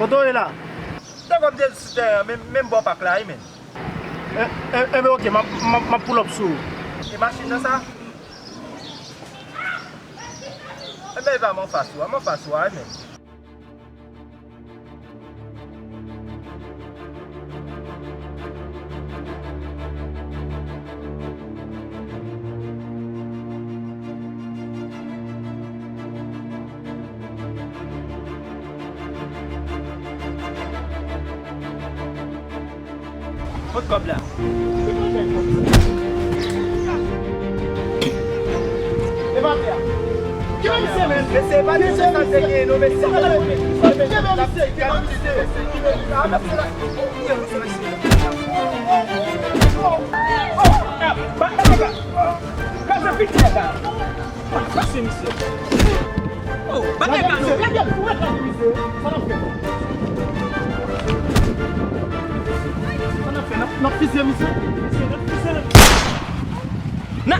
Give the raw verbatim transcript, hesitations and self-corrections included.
Kote w ye la? Te kòm te sou teren an, menm, menm bò pak la, wi, men. E, e, enben, oke, m ap, m ap, m ap pull up sou ou. E machin nan sa? Enben, e pa m anfas ou a, m anfas ou a, wi, men. Kot kòb la? E pa fè a. Ki men misye, men? Mesye, e pa de sa te gen, non, mesye. Ki men misye? Ki men misye? Ah, mesye la. Ba nèg la. Kase piti nèg la. Pase misye. Oh, ba nèg la non. Sa n ap fè? Sa n ap fè? N ap, n ap fizye misye. Misye, n ap fizye. Na.